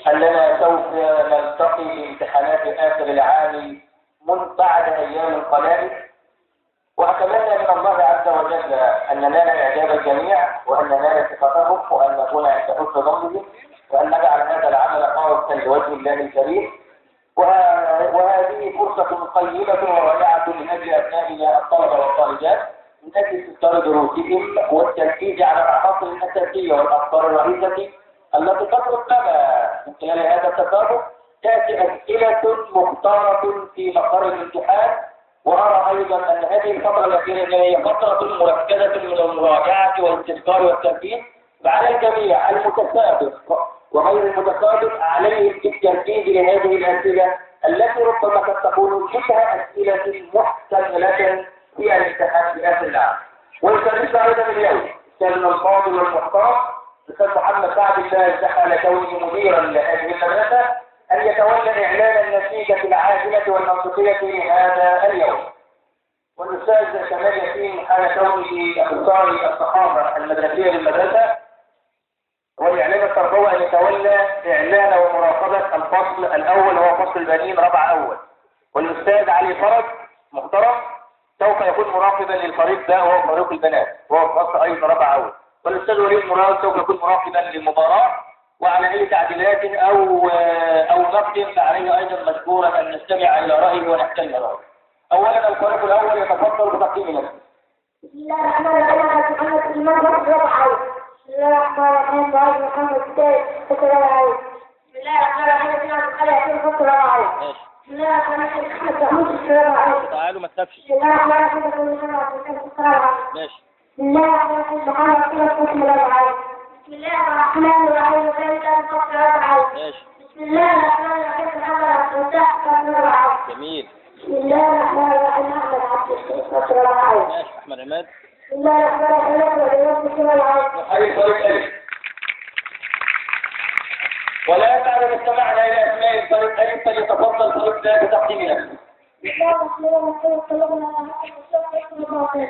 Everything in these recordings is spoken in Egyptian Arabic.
أننا سوف نلتقي بامتحانات آخر العام من بعد أيام قلائل، وأتمنى من الله عز وجل أن ننال إعجاب الجميع، وأن ننال ثقتهم، وأن نكون عند حسن ظنهم، وأن نجعل هذا العمل خالصا لوجه الله الكريم. وهذه فرصة قيمة ورائعة من أجل أبنائنا الطلبة والطالبات، من أجل استذكار دروسهم والتركيز على العناصر الأساسية والأفكار الرئيسة التي قد ربما من خلال هذا التسابق تأتي أسئلة مختارة في مقر الامتحان. وأرى أيضا أن هذه الفترة الأخيرة هي فترة مركزة من المراجعة والاستذكار والتركيز، فعلى الجميع المتسابق وغير المتسابق عليه التركيز لهذه الأسئلة التي ربما قد تكون شبه أسئلة محتملة في الامتحان في آخر العام. ويشرفنا أيضا اليوم أستاذنا الفاضل والمحترم الأستاذ محمد سعد الله دخل كونه مديرا لهذه المدرسة أن يتولى إعلان النتيجة العاجلة والمنطقية لهذا اليوم. والأستاذ كمال ياسين حال كونه أخصائي الصحافة المدرسية للمدرسة والإعلام التربوي أن يتولى إعلان ومراقبة الفصل الأول وهو فصل البنين ربع أول. والأستاذ علي فرج محترم سوف يكون مراقبا للفريق ده وهو فريق البنات وهو فصل أيضا ربع أول. والأستاذ وليد مراد سوف يكون مراقبا للمباراة، وعلى أي تعديلات أو نقد فعليه أيضا مشكورا أن نستمع إلى رأيه ونحترم رأيه. أولا الفريق الأول يتفضل بتقديم نفسه. بسم الله الرحمن الرحيم. محمد إيمان فصل ربع أول. بسم الله الرحمن الرحيم. فؤاد محمد الثالث فصل ربع أول. بسم الله الرحمن الرحيم. سيدنا عبد الخالق فصل ربع أول. بسم الله الرحمن الرحيم. أحمد محمود فصل ربع أول. تعالوا ما تخافش. بسم الله الرحمن الرحيم. محمد عبد الرحمن فصل ربع أول. ماشي. بسم الله الرحمن الرحيم. محمد فصل ربع أول. بسم الله الرحمن الرحيم. فصل ربع أول. ماشي. بسم الله الرحمن الرحيم. محمد عبد الفتاح فصل ربع أول. جميل. بسم الله الرحمن الرحيم. أحمد عبد الشيخ فصل ربع أول. ماشي أحمد عماد. بسم الله الرحمن الرحيم. نحيي الفريق ألف. ولا بعد أن استمعنا إلى أسماء الفريق ألف فليتفضل فريق باء بتقديم نفسه. بسم الله الرحمن الرحيم.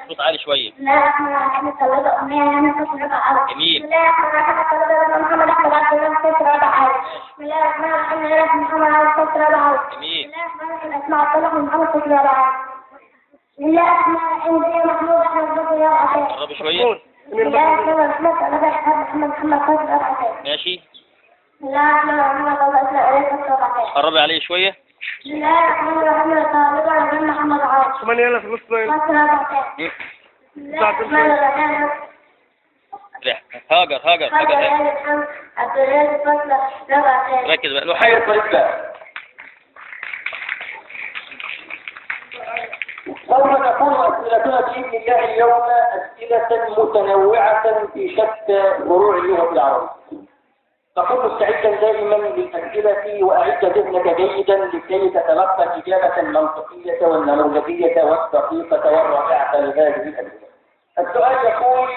صوت عالي شوية. بسم الله الرحمن الرحيم. طلبة أمية أنا فصل ربع أول. جميل. بسم الله الرحمن الرحيم. طلبة محمد أحمد عبد الله فصل ربع أول. بسم الله الرحمن الرحيم. محمد عبد فصل ربع أول. جميل. بسم الله الرحمن الرحيم. أسماء الطلبة محمد فصل ربع أول. بسم الله الرحمن الرحيم. محمود أحمد فصل ربع أول. قربي شوية. بسم الله الرحمن الرحيم. طلبة محمد محمد فصل ربع أول. ماشي. بسم الله الرحمن الرحيم. طلبة إسرائيل فصل ربع أول. قربي عليه شوية. بسم الله الرحمن الرحيم. طالبة رجل محمد عاصم. 8 يلا في نص. فصل ربع أول. بسم الله الرحمن الرحيم. هاجر هاجر هاجر عبد الرازق فصل ربع أول. ركز بقى. نحيي الفريق ده. سوف تكون أسئلتنا بإذن الله اليوم أسئلة متنوعة في شتى فروع اللغة العربية. تكون مستعدا دائما للأسئلة وأعد ذهنك جيدا لكي تتلقى الإجابة المنطقية والنموذجية والدقيقة والرائعة لهذه الأسئلة. السؤال يقول: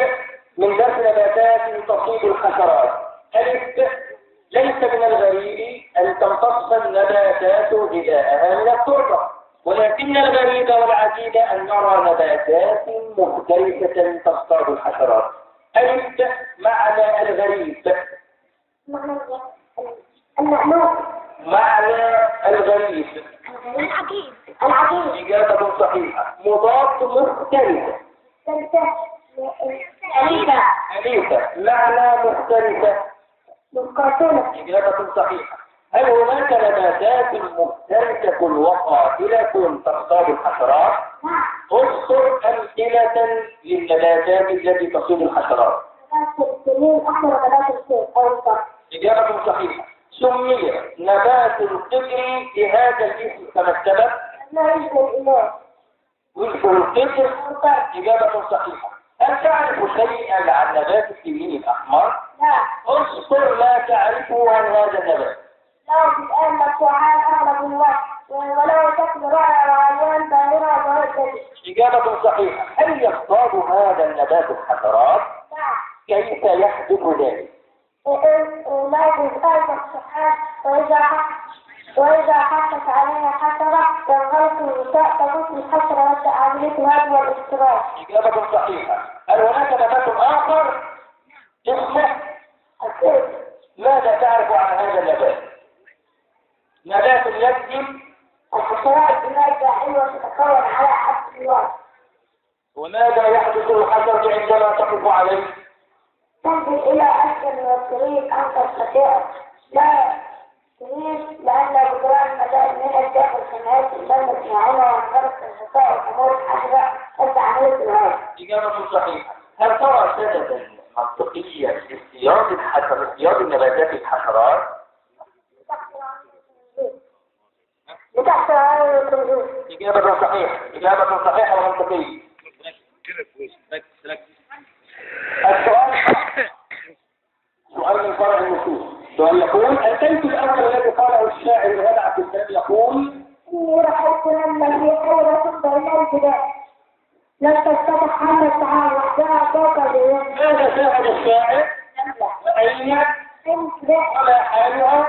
من درس نباتات تصيب الحشرات. ألف: ليس من الغريب أن تمتص النباتات غذاءها من التربة، ولكن الغريب والعجيب أن نرى نباتات مفترسة تصطاد الحشرات. ألف: معنى الغريب. معنى المألوف. معنى الغريب. العجيب. العجيب. إجابة صحيحة. مضاد مختلفة. أليفة. أليفة. معنى مختلفة. مقاتلة. إجابة صحيحة. هل هناك نباتات مفترسة وقاتلة تصطاد الحشرات؟ نعم. اذكر أمثلة للنباتات التي تصيد الحشرات. نبات السنين الأحمر ونبات السيف أو الصفر. إجابة صحيحة. سمي نبات القدر بهذا الاسم فما السبب؟ لأنه يشبه الإناث. يشبه القدر. إجابة صحيحة. هل تعرف شيئا عن نبات السنين الأحمر؟ نعم. اذكر ما تعرفه عن هذا النبات. له جزءان مفتوحان أغلب الوقت، وله شكل رائع وألوان باهرة ومركبة. إجابة صحيحة. هل يصطاد هذا النبات الحشرات؟ نعم. كيف يحدث ذلك؟ له جزءان مفتوحان، وإذا حطت عليها حشرة ينغلق الغطاء تموت الحشرة وتبدأ عملية الهضم والافتراس. إجابة صحيحة. هل هناك نبات آخر اسمه؟ السيف. ماذا تعرف عن هذا النبات؟ نبات يجذب الحشرات بمادة حلوة تتكون على حبة الورق. وماذا يحدث للحشرة عندما تقف عليه؟ تنزل إلى أسفل من الطريق أن تستطيع لا تريد لأن جدران المدائن من الداخل سمعت اللمس ناعمة وانغلق الغطاء وتمر الحشرة تبدأ عملية الهواء. إجابة صحيحة. هل ترى سببا منطقيا لاصطياد الحشرات، اصطياد النباتات الحشرات؟ لتحصل على التنظيم. إجابة صحيحة، إجابة صحيحة ومنطقية. السؤال سؤال من فرع النصوص. سؤال يقول: البيت الأول الذي قاله الشاعر غدا عبد السلام يقول: إني رأيت نملة في حيرة بين الجبال لم تستطع حمل الطعام وحدها فوق العيون. ماذا شاهد الشاعر؟ نملة. وأين؟ وما حالها؟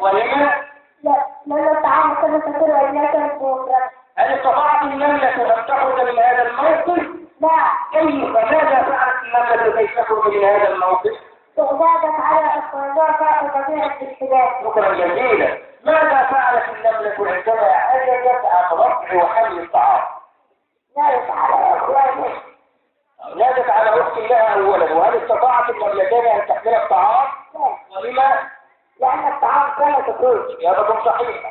ولما؟ لا، لأن الطعام كان كثير وإنها كانت مفرطة. هل استطاعت النملة أن تخرج من هذا الموقف؟ لا. كيف؟ ماذا فعلت النملة كي تخرج من هذا الموقف؟ استعدادت على إخراجها فوق الحبال. شكرا جزيلا. ماذا فعلت النملة عندما عجزت عن رفع وحمل الطعام؟ نادت على إخوانها. نادت على أخت لها أولا، وهل استطاعت النملتان أن تحمل الطعام؟ لا. ولما؟ لأن الطعام كان كثير. إجابة صحيحة.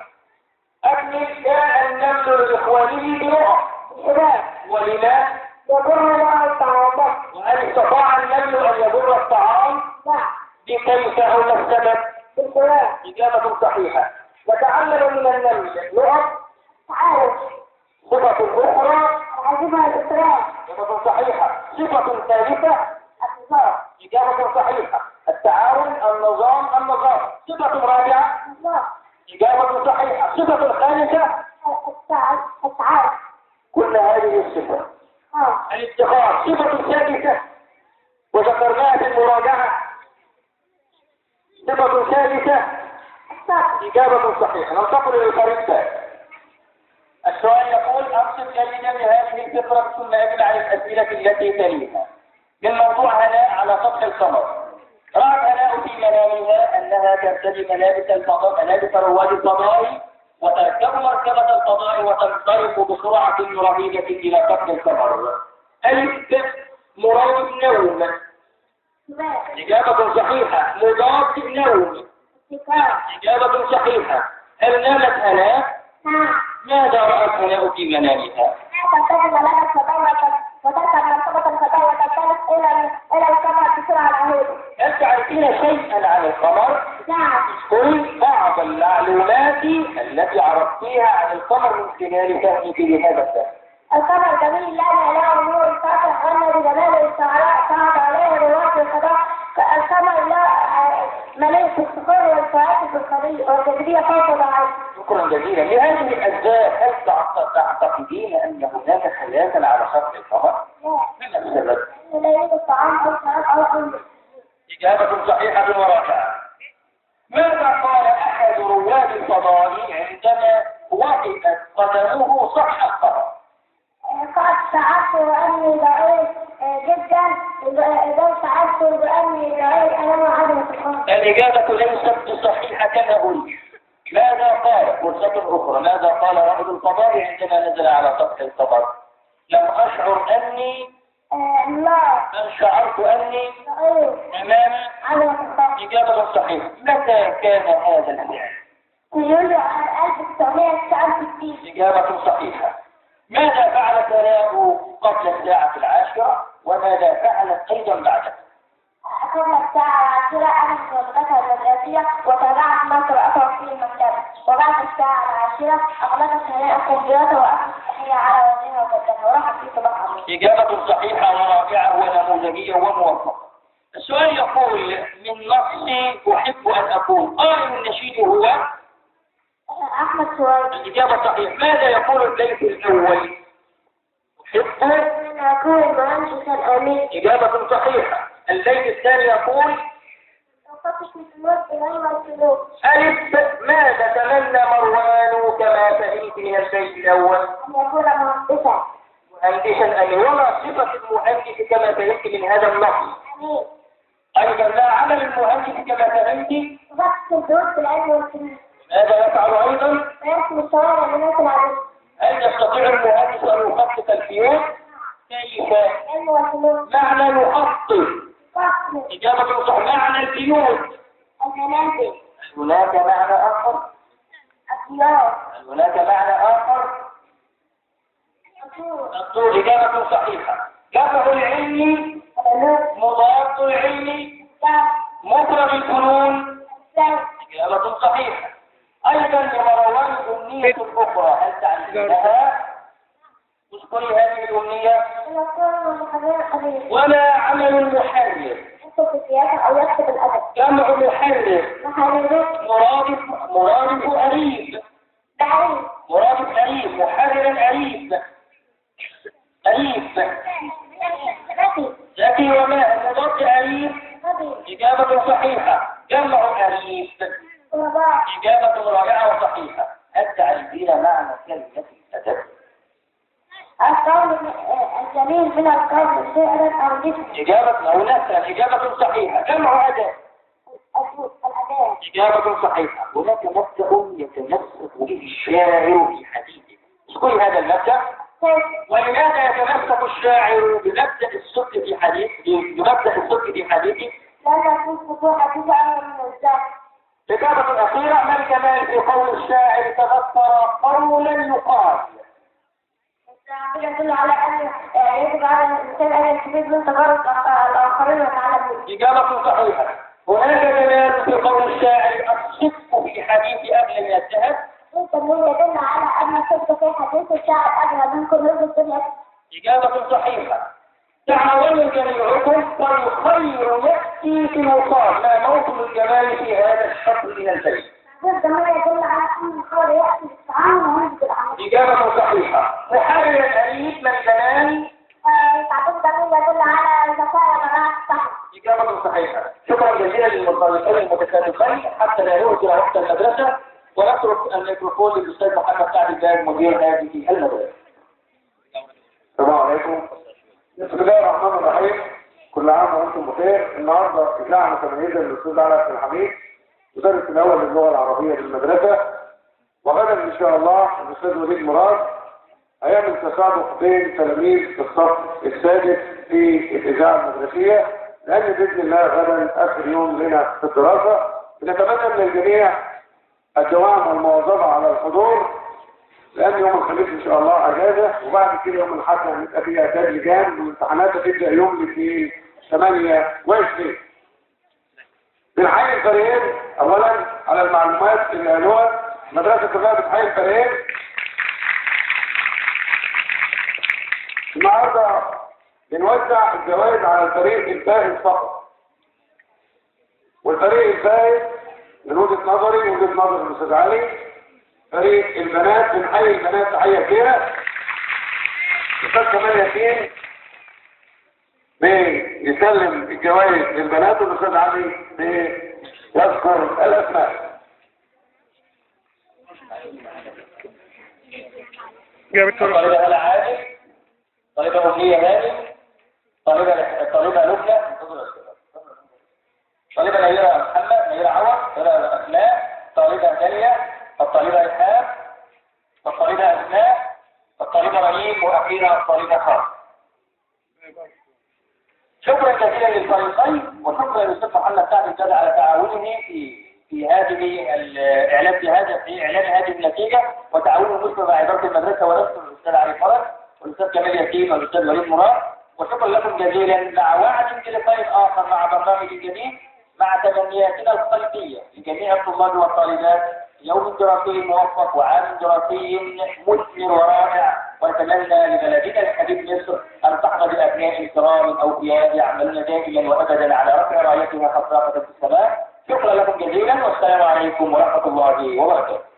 أكمل: جاء النمل لإخوانه بنقط. الحبال. ولما؟ يضر له الطعام. وهل استطاع النمل أن يضر الطعام؟ لا. بكيف أو ما السبب؟ بالحبال. إجابة صحيحة. وتعلم من النمل نقط. تعالج. صفة أخرى. العزيمة والإصرار. إجابة صحيحة. صفة ثالثة. النظام. إجابة صحيحة. التعاون، النظام، النظام. صفة رابعة. النظام. إجابة صحيحة. صفة خامسة. التعاون. كل هذه الصفات. الادخار. صفة سادسة وذكرناها في المراجعة. صفة سادسة. إجابة صحيحة. ننتقل إلى الفريق الثاني. السؤال يقول: أنصت جيدا لهذه الفقرة ثم أجب على الأسئلة التي تليها. من موضوع هناء على سطح القمر. رأت هناء في منامها أنها ترتدي ملابس الفضاء، ملابس رواد الفضاء، وتركب مركبة الفضاء وتنطلق بسرعة رهيبة إلى سطح القمر. ألف مراد نوم. إجابة صحيحة. مضاد نوم. إجابة صحيحة. هل نامت هناء؟ نعم. ماذا رأت هناء في منامها؟ ترتدي ملابس الفضاء وتركب مركبة الفضاء وتنطلق إلى القمر بسرعة رهيبة. هل تعرفين شيئا عن القمر؟ نعم. اذكري بعض المعلومات التي عرفتيها عن القمر من خلال فهمك لهذا الدرس. القمر جميل لنا له نور ساطع غنى بجماله الشعراء صعد عليه رواد الفضاء. القمر لا مليء بالصخور والكواكب والجاذبية فوق ضعيفة. شكرا جزيلا. لهذه الأجزاء هل تعتقدين أن هناك حياة على سطح القمر؟ لا. ما السبب؟ لا يوجد طعام أو شراب أو أمر. إجابة صحيحة ورائعة. ماذا قال أحد رواد الفضاء عندما وطئت قدمه سطح القمر؟ قد شعرت بأني ضعيف جدا، بل شعرت بأني ضعيف أمام عظمة القمر. الإجابة ليست بصحيحة كما أريد. ماذا قال؟ فرصة أخرى. ماذا قال رائد الفضاء عندما نزل على سطح القمر؟ لم أشعر أني لا، بل شعرت أني ضعيف أمام عظمة القمر. إجابة صحيحة. متى كان هذا الفعل؟ في يوليو 1969. إجابة صحيحة. ماذا فعلت هناء قبل الساعة 10 وماذا فعلت أيضا بعدها؟ قبل الساعة 10 أخذت وجبتها المدرسية وتابعت ما قرأته في المكتبة، وبعد الساعة 10 أغلقت هناء الكمبيوتر وأخذت التحية على وجهها وجدتها وراحت في صباح عميق. إجابة صحيحة ورائعة ونموذجية وموفقة. السؤال يقول: من نصي أحب أن أكون، قائل النشيد هو؟ أحمد سويد. الإجابة صحيحة. ماذا يقول البيت الأول؟ أحب أن أكون مهندسا أمين. إجابة صحيحة. البيت الثاني يقول: ألف ماذا تمنى مروان كما فهمت من البيت الأول؟ أن يكون مهندسا. مهندسا أمين. وما صفة المهندس كما فهمت من هذا النص؟ أمين. أيضا ما عمل المهندس كما فهمت؟ ضبط الدروس بالعلم والفنون. ماذا يفعل المنازل. هناك معنى آخر؟ الديار. هناك معنى آخر؟ الطول. إجابة صحيحة. جمع العلم، مضاد العلم، مفرد الفنون. إجابة صحيحة. أيضا لمروان أمنية أخرى، هل تعرفونها؟ اذكري هذه الأمنية. وما عمل المحرر؟ يكتب في السياسة أو يكتب الأدب. جمع محرر. محررات. مرادف أريب. بعيد. مرادف أريب، محرر أريب. أريب. ذكي. ذكي وما مضاد أريب؟ إجابة صحيحة. جمع أريب. إجابة رائعة وصحيحة. هل تعرفين معنى كلمة الأدب؟ القول الجميل من القول شعرا أو نثرا. إجابة أو نثرا. إجابة صحيحة. جمع أدب. الأداب. إجابة صحيحة. هناك مبدأ يتمسك به الشاعر في حديثه، اذكري هذا المبدأ. ولماذا يتمسك الشاعر بمبدأ الصدق في حديثه؟ بمبدأ الصدق في حديثه؟ لأن الصدق حديث أمر من الزهد. إجابة أخيرة، ما الجمال في قول الشاعر تغفر قولا يقال؟ يدل على أن يجب على الإنسان أن يستفيد من تجارب الآخرين ويتعلم منهم. إجابة صحيحة. هناك جمال في قول الشاعر الصدق في حديث أغلى من الذهب؟ يدل على أن الصدق في حديث الشاعر أغلى من كنوز الدنيا. إجابة صحيحة. تعاونوا جميعكم والخير يأتي في الوصال. ما موطن الجمال في هذا الشطر من البيت؟ يدل على أن الخير يأتي بالتعاون ونسب العمل. إجابة صحيحة. محرر الأليف ما الجمال؟ تعبير يدل على ذكاء ومناعة الصحة. إجابة صحيحة. شكرا جزيلا للمتطرفين المتسابقين حتى لا يهدر وقت المدرسة، ونترك الميكروفون للأستاذ محمد سعد الباز مدير هذه المدرسة. السلام عليكم. بسم الله الرحمن الرحيم. كل عام وانتم بخير. النهارده إذاعة متميزة للأستاذ علاء عبد الحميد، مدرس الأول للغة العربية بالمدرسة. وغدا إن شاء الله الأستاذ وليد مراد هيعمل تسابق بين تلاميذ الصف السادس في الإذاعة المدرسية، لأن بإذن الله غدا آخر يوم لنا في الدراسة. بنتمنى من الجميع الدوام والمواظبة على الحضور، لأن يوم الخميس إن شاء الله أجازة، وبعد كده يوم الأحد هنبقى فيه إعداد لجان، والامتحانات هتبدأ يوم الاثنين 28. بنحيي الفريقين أولا على المعلومات اللي قالوها. المدرسة كلها بتحيي الفريقين. النهارده بنوزع الجوائز على الفريق الفائز فقط. والفريق الفائز من وجهة نظري وجهة نظر الأستاذ علي فريق البنات. بنحيي البنات تحية كبيرة. الأستاذ كمال ياسين بيسلم الجوائز للبنات، والأستاذ علي بيذكر الأسماء. طالبة هلا عادل، طالبة أمنية هاني، طالبة لبنى، طالبة نيرة محمد، نيرة عوض، نيرة أسماء، طالبة داليا، الطالبة إلهام، الطالبة أسماء، الطالبة رنيم، وأخيرا الطالبة خالد. شكرا جزيلا للفريقين، وشكرا للأستاذ محمد سعد الجدع على تعاونه في هذه الاعلان في اعلان هذه النتيجة، وتعاونه المسلم مع ادارة المدرسة ونشكر الاستاذ علي فرج والاستاذ كمال ياسين والاستاذ وليد مراد. وشكرا لكم جزيلا، مع وعد بلقاء اخر مع برنامج جديد، مع تمنياتنا القلبية لجميع الطلاب والطالبات يوم دراسي موفق وعام دراسي مثمر ورائع، ونتمنى لبلدنا الحبيب مصر ان تحظى بابناء كرام اوفياء يعملون دائما وابدا على رفع رايتها خفاقة في السماء. شكرا لكم جزيلا، والسلام عليكم ورحمة الله وبركاته.